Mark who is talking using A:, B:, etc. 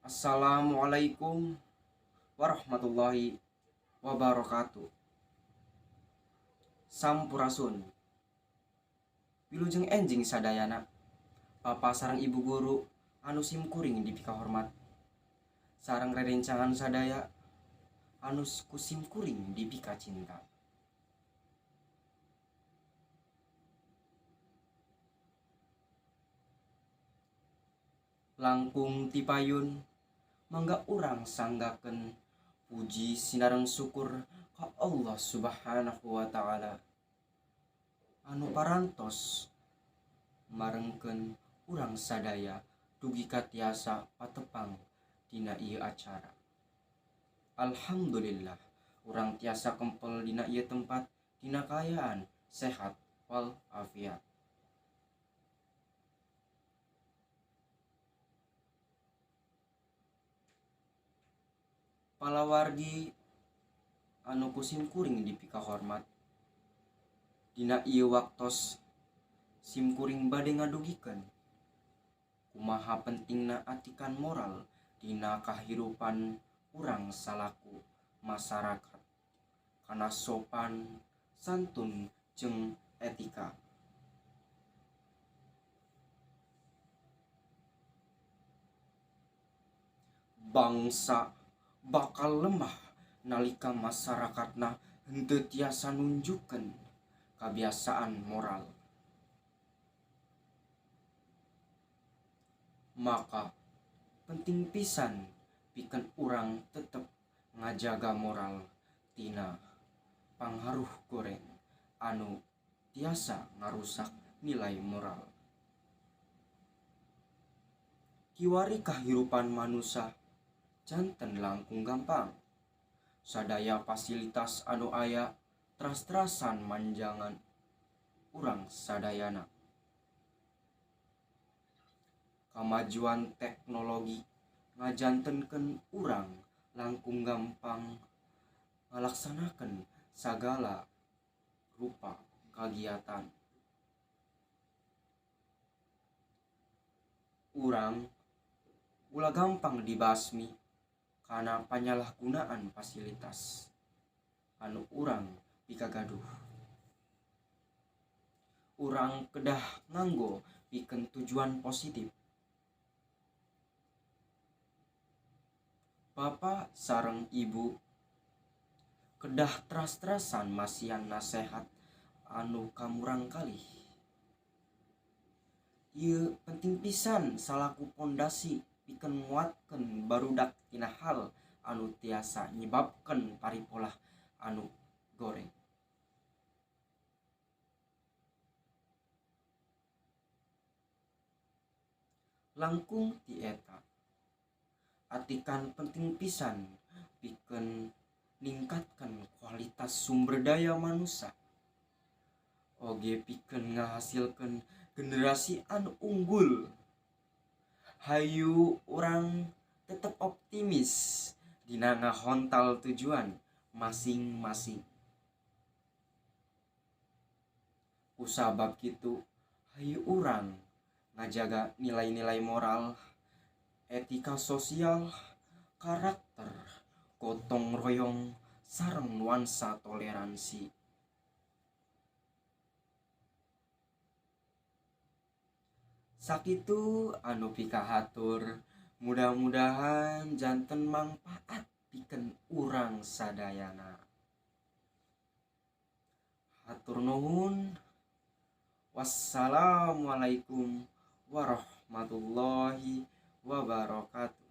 A: Assalamualaikum warahmatullahi wabarakatuh. Sampurasun. Wilujeng enjing sadayana. Bapak sareng ibu guru anu simkuring dipikahormat. Sareng rerencangan sadaya anu ku simkuring dipikacinta. Langkung ti payun mangga urang sanggakeun puji sinareng syukur ka Allah Subhanahu wa taala anu parantos marengkeun urang sadaya dugi ka tiasa patepang dina ieu acara. Alhamdulillah urang tiasa kempel dina ieu tempat dina kaayaan sehat wal afiat. Palawargi anu ku simkuring dipikahormat. Dina ieu waktos simkuring bade ngadugikeun kumaha pentingna atikan moral dina kahirupan urang salaku masarakat kana sopan santun jeung etika. Bangsa bakal lemah nalika masarakatna henteu tiasa nunjukkeun kabiasaan moral. Maka penting pisan pikeun urang tetep ngajaga moral tina pangaruh goreng anu tiasa ngarusak nilai moral. Kiwari kahirupan manusa janten langkung gampang. Sadaya fasilitas anu aya teras-terasan manjangan urang sadayana. Kamajuan teknologi ngajantenkeun urang langkung gampang ngalaksanakeun sagala rupa kagiatan. Urang ulah gampang dibasmi kana panyalahgunaan fasilitas anu urang pikagaduh. Urang kedah nganggo pikeun tujuan positif. Bapa sareng ibu kedah teras-terasan masihan nasehat anu ka murangkalih. Ieu penting pisan salaku pondasi pikeun nguatkeun barudak tina hal anu tiasa nyebabkeun paripolah anu goreng. Langkung ti eta, atikan penting pisan pikeun ningkatkeun kualitas sumber daya manusa. Oge pikeun ngahasilkeun generasi anu unggul. Hayu urang tetep optimis dina ngahontal tujuan masing-masing. Kusabab kitu hayu urang ngajaga nilai-nilai moral, etika sosial, karakter, gotong royong sareng nuansa toleransi. Sakitu anu pikahatur, mudah-mudahan janten mangpaat pikeun urang sadayana. Hatur nuhun. Wassalamualaikum warahmatullahi wabarakatuh.